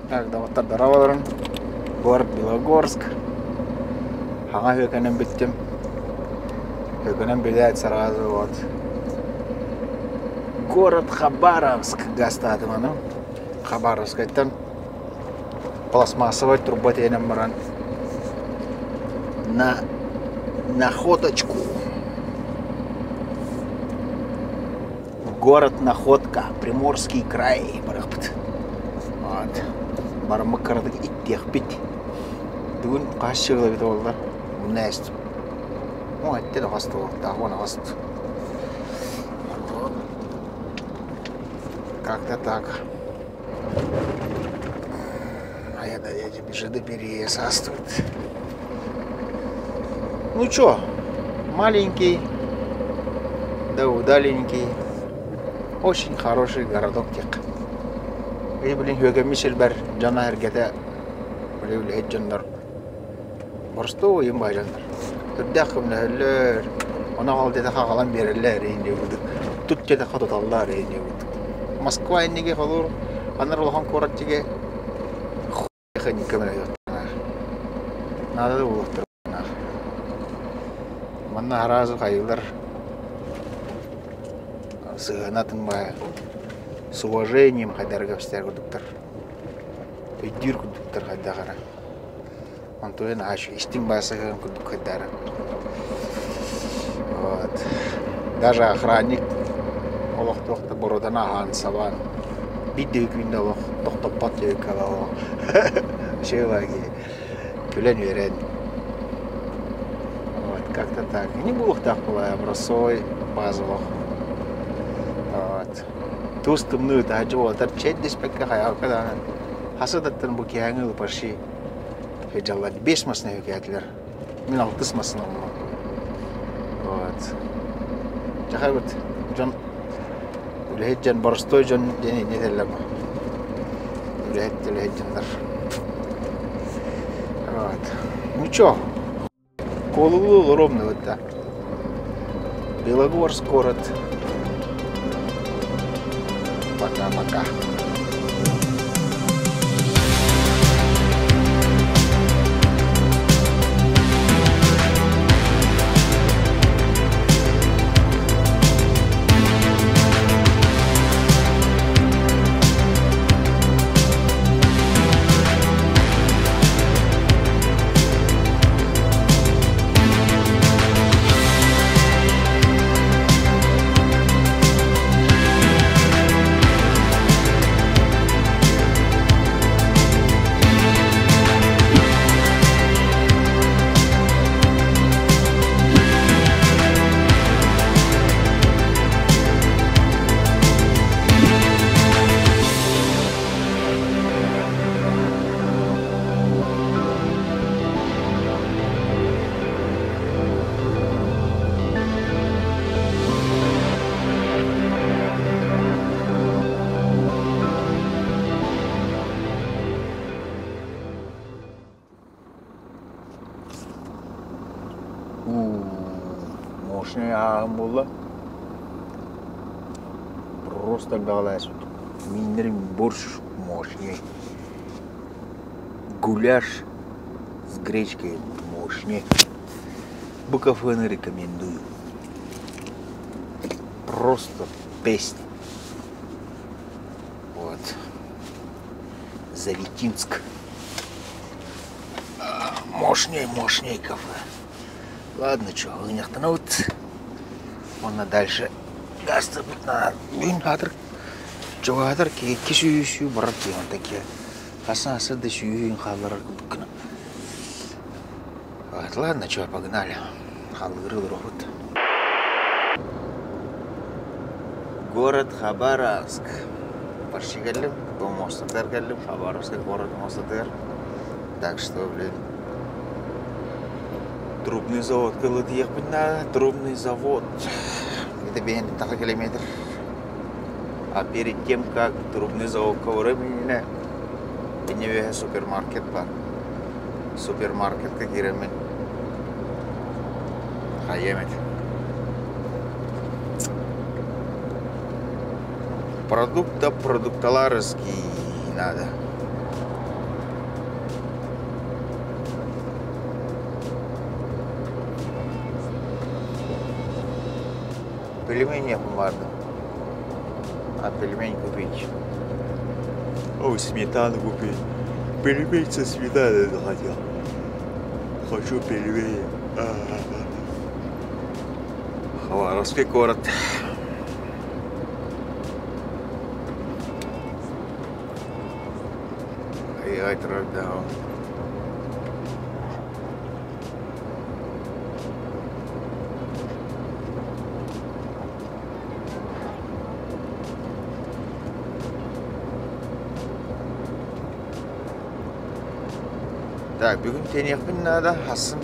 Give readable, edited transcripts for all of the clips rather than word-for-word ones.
Так, доҕоттор дорооболорун. Город Белогорск. Хаҥа Хөкөнөн бүттүм. Хөкөнөн билээт сразу вот. Город Хабаровск гастаатым аны. Хабаровскайтан пластмассовай турба тиэнэн баран на находочку. Город Находка, Приморский край барыахпыт. Вот. Бараммыт кыратык иттиэхпит. Бүгүн хас чыгыл эбит буолла? Умнээст. О, этте да хас туохтаах, уон аҕыс. Как-то так. А я да я бежи пересастывает. Ну чё, маленький, да удаленький, очень хороший городок тех. И, блин, хөкөмү сирбэр дьоно эргэтэ били үлэһит дьоннор боростуой уйун баай дьоннор үрдээх көмөлөһөллөр ону аҕал диэтэххэ аҕалан биэрэллэр иһин диэбит тут диэтэххэ туталлар иһин диэбит Москва инниги холуур анар улахан куорат диги Наада да буолуохтара. Манна араас хайыылар сыһыана атын баайа с уважением хайдарга истэр курдуктар. Өйдүүр курдуктар хайдах эрэ. Онтуйан ааш истиҥ баайа сыһыан курдук хайдара. Вот. Даже охранник олохтоох да боруодан аһаан сабаан биир да күн олох тохтоппот диэбиккэ олох үчүгэй күлэн-үөрэн вот как-то так не буолуохтаах буолаа образцовай база олох вот туус тымныы таһырдьа буолатар чэй да испэккэ хайаабакка даҕаны хасы даттан бу киэһээҥи ылпарши дьаллар биэс массыына үкээтилэр Мин алтыс массыына ыллым. Вот. Дьахабыт дьон үлэһит дьон боростуой дьон диэн инньэ этэллэр бу. Үлэһит үлэһит дьоннор. Вот. Ну чё, куолулуу ровно да. Белогорск город. Пока-пока. Мощный ааҕым буолла. Просто баҕалаах Миннерим борщ мощней. Гуляш с гречкой мощней. Бу кафены рекомендую. Просто песня. Вот. Завитинск. Мощней, мощней кафе. Ладно, что, ынахтанут. Онно дальше гастыбытна бүгүн хаатыр чугаатар икки сүүсүү барар диэн такие хасан асы да сүүһүн хаалларар курдук гына. Вот, ладно, что, погнали. Халлыыры олоробут. Город Хабаровск. Почти кэллим, бу мостатыгар кэллим, Хабаровскай город мостатыгар. Так что, блин, трубный завод кылытыйыахпын наада, трубный завод. Это бэйэн таха километр. А перед тем, как трубный завод барым, иннибэһэ супермаркет бар. Супермаркетка киирэммин хайыам этэ. Продукта продукталарский надо. Пельмень бардым. А пельмень купить. Ой, сметану купить. Пельмень со сметаной захотел. Хочу пельмени. Хабаровский город. Ай, да. Так, бүгүн тиэниэхпин наада, хасын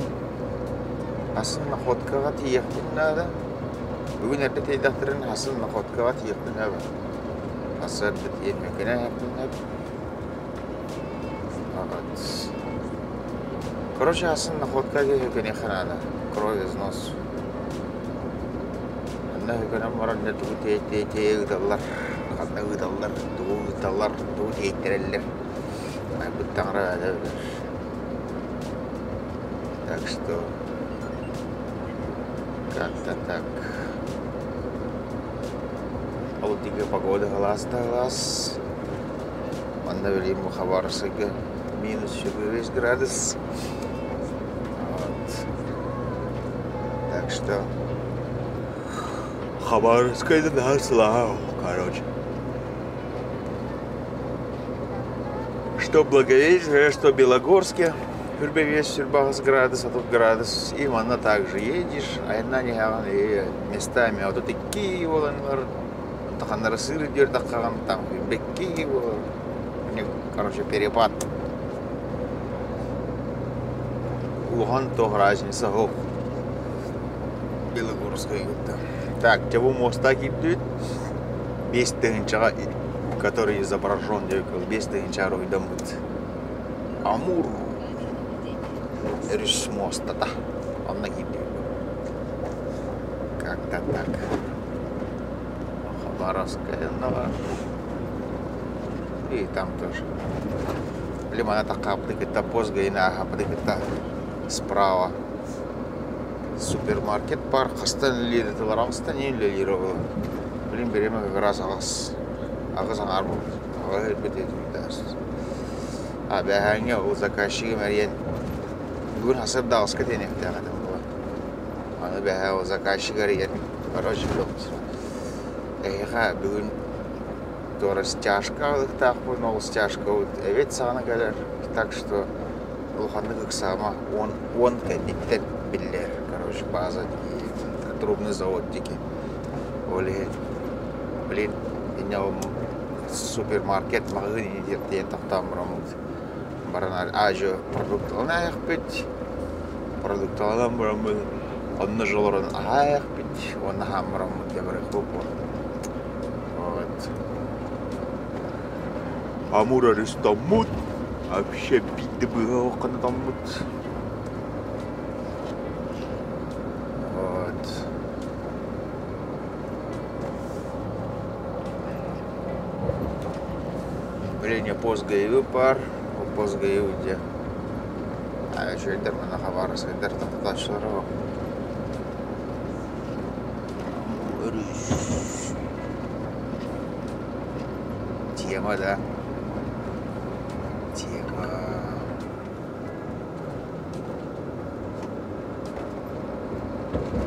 хасын находкаҕа тиийиэхпин наада. Бүгүн эрдэ тиийдэхтэринэ хасын находкаҕа тиийиэхпин сөп. Сарсыарда тиийэн иһэхпин сөп. Вот. Короче, хасын находка диэххэ наада. Кровь из нос. Онно үгэнэн баран дьэ тугу тиэй-тиэй ыыталлар, ханна ыыталлар, тугу ыыталлар, тугу тиэйтэрэллэр айбыт таҥара бэйэтэ билэр. Так что как-то так. Ол диэки погода сылаас да сылаас. Манна билигин бу Хабаровскайга минус 4 градус. Вот. Так что Хабаровскайда наһаа сылааһа, короче. Что Благовещение, что Белогорске, Хүрбевес сүрбаҕас градус, а тут градус. И манна также едешь, айаннаан иһэҕин и местами а тут икки буоланнар, ханнара сыыр диэрдэххэ там бэкки буолар. Короче, перепад. Улахан туох разница суох. Белогорскай кытта. Так, дьэ бу муоста киирдибит. 5000-ҕа, который изображен диэбиккэ 5000 уруһуйдаммыт. Амур өрүс муостата. Онно киирдибит. Как-то так. Хабаровская онно И там тоже. Лимана такая кытта пост ГАИ-на кытта справа. Супермаркет бар хастан үлэлиир аҕыстан иһин үлэлиир ол. Блин, бириэмэ как раз аҕыс аҕыс аҥаар буолбут. Аҕыс өлбүт А бэҕэһээҥҥи ол заказчигым эрийэн бүгүн хасыр да аҕыска тиэниэхтээх этим буолан. Аны бэҕэһээ ол заказчик эрийэн короче эһиэхэ бүгүн туора стяжка ылыктаахпын, ол стяжкабыт эбиэт саҕана кэлэр, так что улаханнык ыксаама, 10 кэнниттэн биллэр, короче, база трубный завод диэки. Ол иһин, блин, инньэ супермаркет маҕаһыын ини диэн тохтоон бараммыт баран аажы продукталан ааһыахпыт, продукталанан бараммыт онно же олорон аһаайахпыт уонна аһаан бараммыт дьэ барыахпыт Вот. Амур арестаммыт, вообще биирдэ быыһа тоҥмут. Вот. Блин, пост ГАИ пар, пост ГАИ где? А үчүгэйдэр манна Хабаровскайдар тахтатааччылара Өрүс. Тема, да? Тема.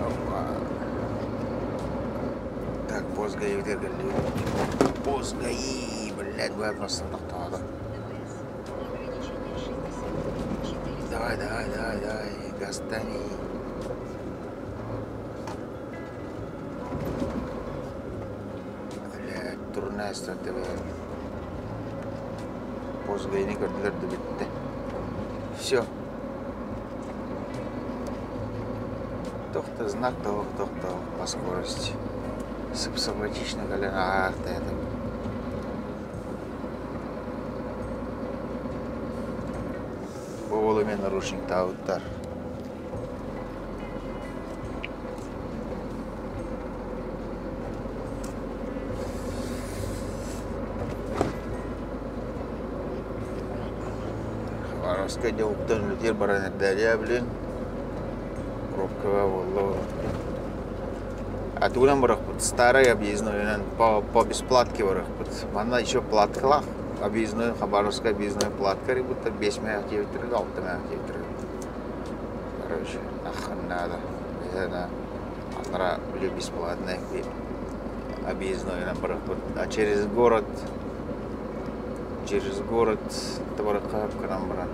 Опа. Так, пост ГАИ Пост ГАИ, блядь, бу просто тохтоото. Давай, давай, давай, давай, гастани. Блядь, турная тебе. Пост ГАИ-ни көрдүлэр да бүттэ. Все. Тохто знак того, тохто по скорости. Сып-симпатично кэлэн ааһаахта это. Бу мен наручниктаабыттар. Хабаровскай дьэ уктан үлэтигэр баран эрдээлиэ блин. Пробкаҕа буолла. А тугунан барыахпыт? Старай объезднойунан по бесплатке барыахпыт. Манна еще платкалаах объездной, Хабаровская объездной платка будто 5 мээх диэбиттэрэ, 6 мээх диэбиттэрэ. Короче, нахрен надо. Это анара били бесплатный объезднойунан барыахпыт. А через город табарыкка гынан баран.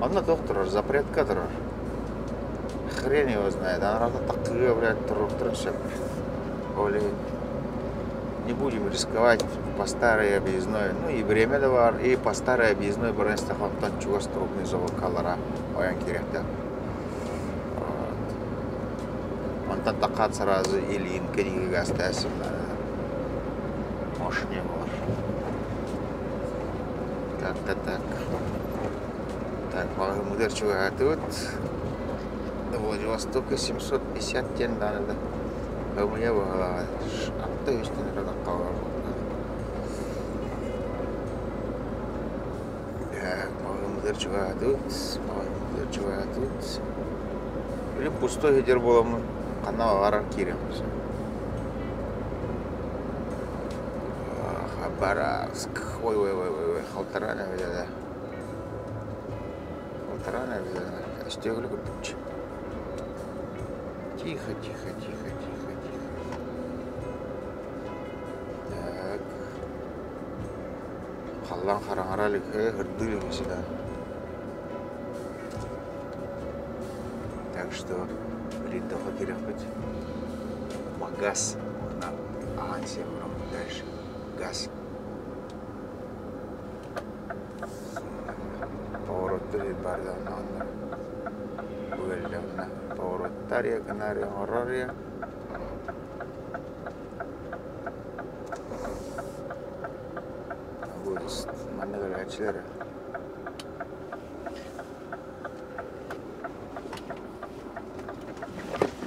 Онно туох турар, запретка турар. Хрен его знает. Анарата такые, блядь, туруктурун сөп. Ол не будем рисковать по старой объездной. Ну и время да бар, и по старой объездной баран истэххинэ чугас трубный заводкалара ойон киириэхтээх. Вот. Онтон тахсаат сразу Ильинка диэки газтаасым. Мощный бар. Так, так, так. Так, маҕаһыыммытыгар чугаһаатыбыт. До Владивостока 750 диэн даҕаны да ымыйа быһыылааҕа. 6 үстэн эрэ таххалар. Так, маҕаһыыммытыгар чугаһаатыбыт. Маҕаһыыммытыгар чугаһаатыбыт. Или пустой сидер буоламмын ханна баҕарар киириэхпин сөп. Хабаровск. Ой, ой, ой, ой, ой, халтараан эбит да. Халтараан эбит да. Өстөөгүлү курдукчу. Тихо, тихо, тихо, тихо, тихо. Так. Халлаан хараҥара илик, сырдыы илик сюда. Так что Ридоха киириэхпит. Магаз. На Аан дальше. Газ. Повороттар баар онно. Буэллэҕинэ повороттария гынаарыйа оҥорория. Манна көрөөччүлэр.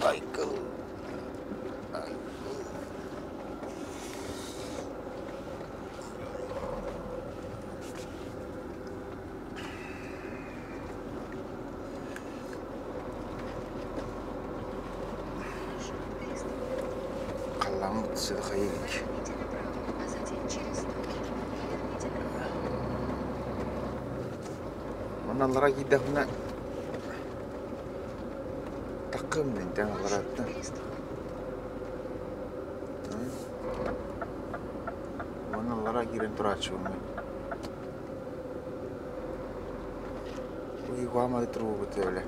Айкыл. Айкыл. Халлааммыт сыдахайык. Поверните направо, а затем через 100 метров поверните направо. Манна аллара киирдэхпинэ такым дэнтэн Маршрут аллараттан. перестроен. Манна аллара киирэн турааччыбын. Уй куһаамады турбут өлө.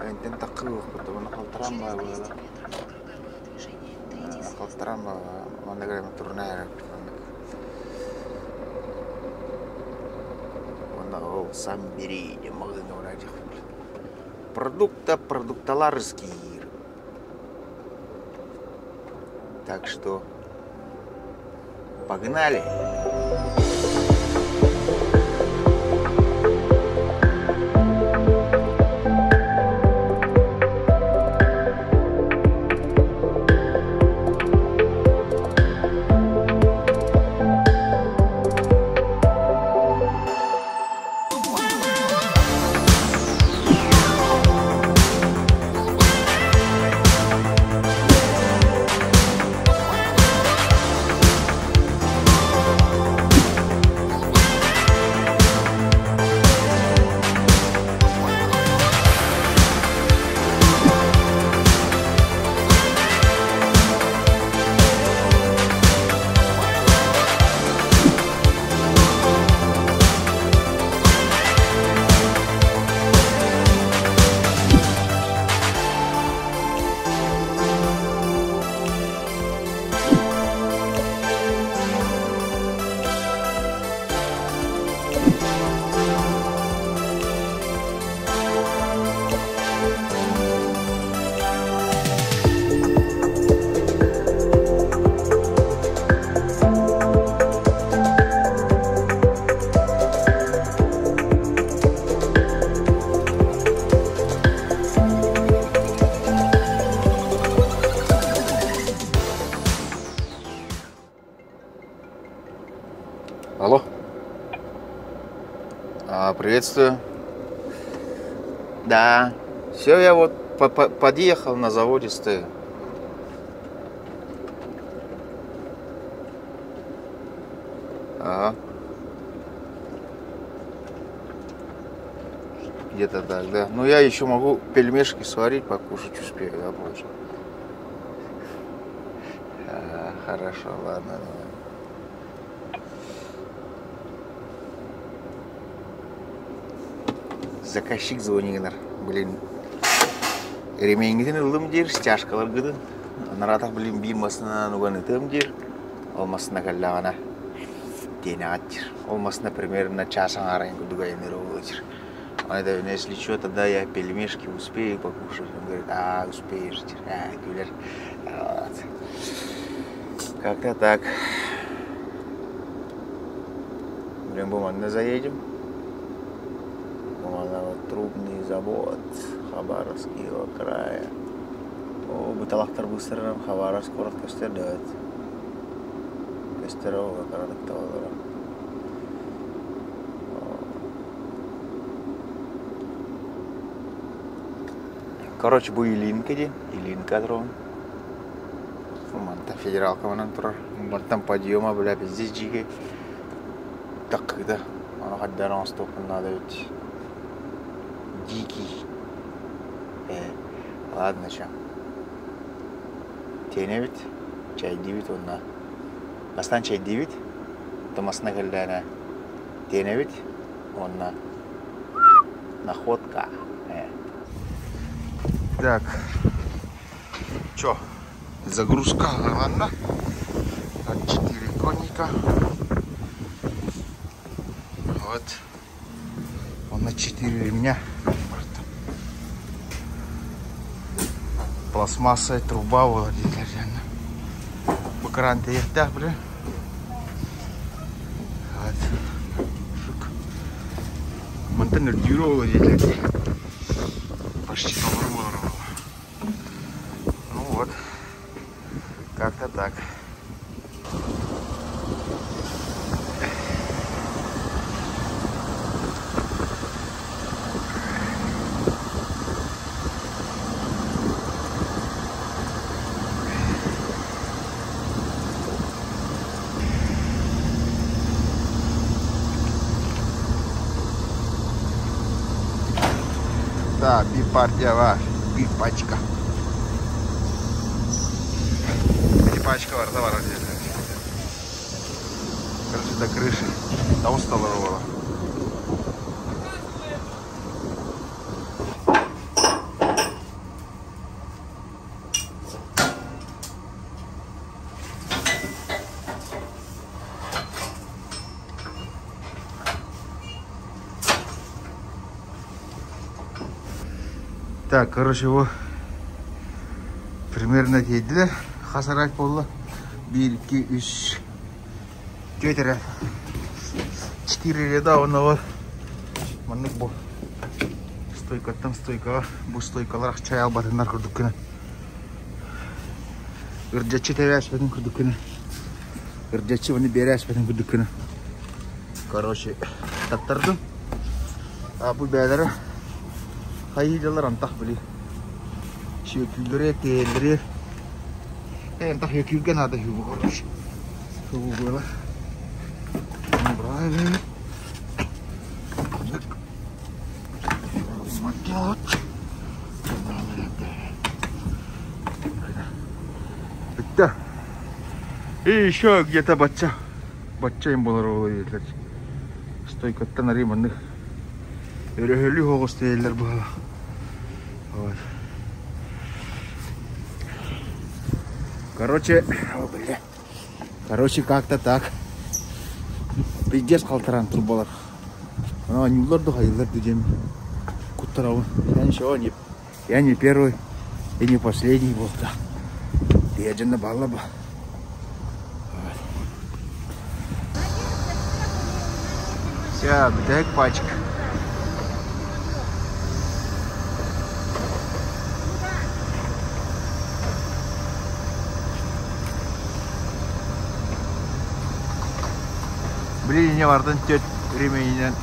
Энтэн таккы уонна халтараан Через баа 200 метров круговое движение, третий съезд. Халтараан баа манна кэлэн турна эрэ. Уонна ол сам бери маҕаһыыҥҥа барааччы. Продукта продукталарский. Так что погнали! Алло. Приветствую. Да. Все, я вот подъехал, на заводе стою. Ага. Где-то так, да. Ну, я еще могу пельмешки сварить, покушать успею, да, получается. Ага, хорошо, ладно, давай. Заказчик звонит, блин. Ремеңҥитин ыллым диир, стяжкаларгытын. Анараатах, блин, биир массыынанан уган ытыам диир. Ол массыына кэллэҕинэ тиэнэҕит диир. Ол массыына примерно час аҥаарын курдук айанныыр буолуо диир. Он это, если что, тогда я пельмешки успею покушать. Он говорит, а, успеешь, диир. А, күлэр. Вот. Как-то так. Блин, бу манна заедем. Манна вот трубный завод Хабаровского края. О, бу талахтар быстарынан Хабаровск куорат көстөр да Көстөр ол кыратык олорор. Короче, бу Илинка диэн, Илинка дрон. Мантан федералка манан турар. Мантан подъема, бля, пиздец дьиикэй. Таккыда. Ону хайдах оҥостуохпун наада эбит. Дикий. Э, ладно, чё. Тиэнэбит, чэйдиибит уонна бастаан чэйдиибит, тумасына кэллээнэ тиэнэбит уонна находка. Э. Так, чё, загрузка ладно. 4 конника. Вот. Он на 4 ремня. Пластмассовая труба была реально. Бу кран тиэхтээх, бля. Вот. Шук. Мантан үрдүүр ол диэтилэр. Почти толору буолар Ну вот. Как-то так. Да, биир партия бар, биир пачка. Эти пачка барда бар Короче, до крыши. Там столового. Так, короче, его примерно тиэйдилэр. Хас эрээт буолла? Биир, икки, үс, түөрт эрэ. Четыре ряда онно маннык бу стойкаттан стойкаҕа бу стойкалар чай албатыннар курдук гына ырдьаччы тэбээспэтин курдук гына ырдьаччы уну биэрээспэтин курдук гына короче таттардым а бу бээлэрэ хайыылар антах били сүөкүүллэри тиэллэри антах сүөкүүргэ наада үһү короче было Брали. Бүттэ. И еще где-то бачча. Бачча им болар ол диэтилэр. Стойкаттан арый маннык өрөһөлүү соҕус тиэйэллэр быһалаах. Вот. Короче, о, бля. Короче, как-то так. Пиздец халтаран трубалар. Анюлар да хайылар дедем. Куттарабын. Я ничего не... Я не первый и не последний был, да. Я дьонно балла ба. Все, бүтэһик пачка. Блин, не бардын түөрт ременинэн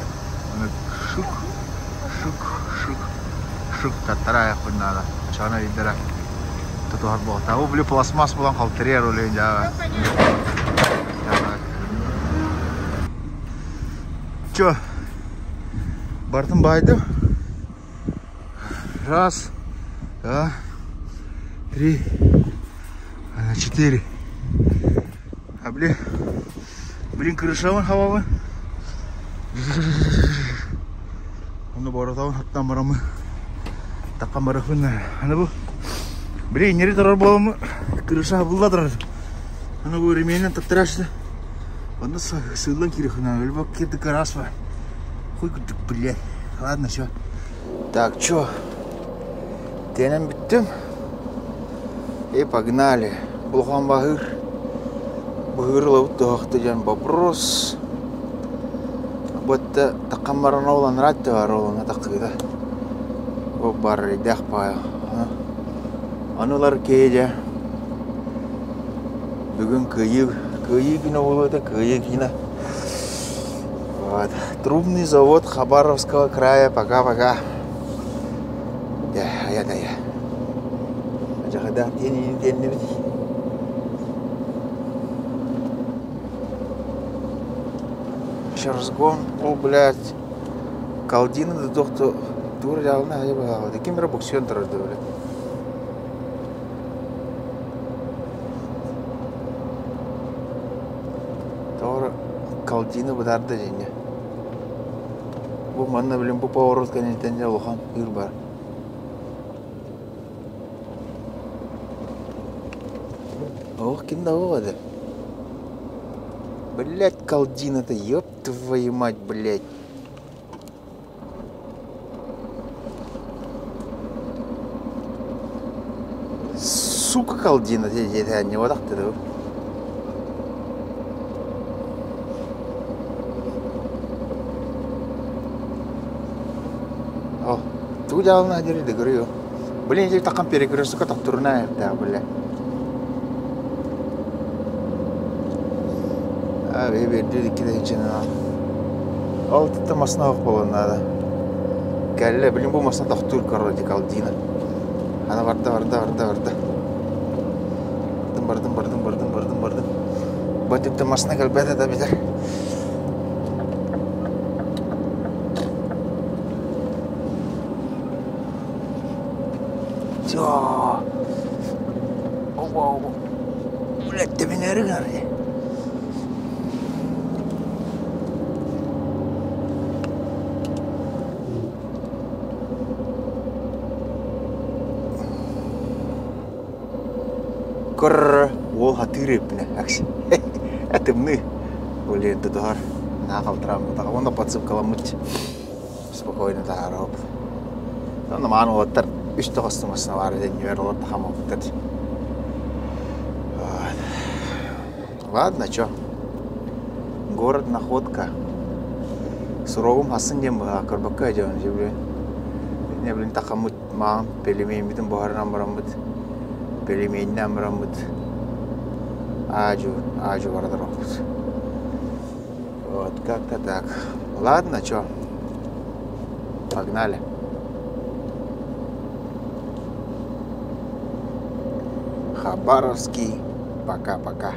шук, шук, шук, шук таттара надо. Чана видера. Тутуһар буолта. Бу били пластмасс булан халтырыар олен жаа. Чё, бартын баайдым. Раз, два, три, четыре. А блин, блин, крышабын хабабын. Оны боротабын хаттан барамын. Таккан барахын. Аны бу. Блин, нери турар буоламы крыша хабылла турар. Аны бу ременен таттырашты. Онно сыыллан киирихына. Өлбөк кирдик раз бар. Хуй курдук, блядь. Ладно, все. Так, чё? Тиэнэн бүттүм. И погнали. Улахан баһыыр. Быһыыр ылабыт туһахты диэн вопрос. Бу таккан баран оланраат да бар олана таккыыта. Бу бар эрэйдээх баайа. Аны ылар киһи бүгүн кыайыы кыайыы күнэ буолуо этэ кыайыы күнэ. Вот. Трубный завод Хабаровского края пока-пока. Я да я. Дьаһайдаах диэн диэннибит. Разгон, о, блядь. Калдина да тохто тур дьаалына хайа баҕа. Ким эрэ буксуйан турар да блядь. Тоҕо Калдина бытаарда дьиҥэ. Бу манна билин бу поворот кэнниттэн дьэ улахан ыыр бар. Ох, ким да еді. Блять, Калдина-то, ёб твою мать, блять. Сука, Калдина, не вот так ты, да? О, ту дьаалына диэри дыгырыйо. Блин, ити такан перекрестокка тохтуруна да, бля. А, берди икки тыһыынчаны. Ол тытта масына ох буолуон наада. Кэллэ, блин, бу масына тохтуур короче, Калдина. Ана барда, барда, барда, барда. Бардым, бардым, бардым, бардым, бардым, бардым. Бу типте масына кэлбэт да битэр. Всё. Оба, оба. Блядь, тэбинээри гынар дии. Көр уол хатыыр эппинэ тымныы Блин, тутуһар наһаа халтарааммытаҕа уонна подсыпкаламмыт спокойно таһаарабыт. Онно маан уолаттар үс тоҕус массыына баар этэ олор тахаммыттар. Ладно, чё. Город Находка. Суругум хасын диэн быһа көрбөккө дьон блин. Не блин тахаммыт маан пельменьбитин буһарынан бараммыт. Пельменинэн бараммыт. Аажу, аажу бардар Вот, как-то так. Ладно, чё. Погнали. Хабаровский. Пока-пока.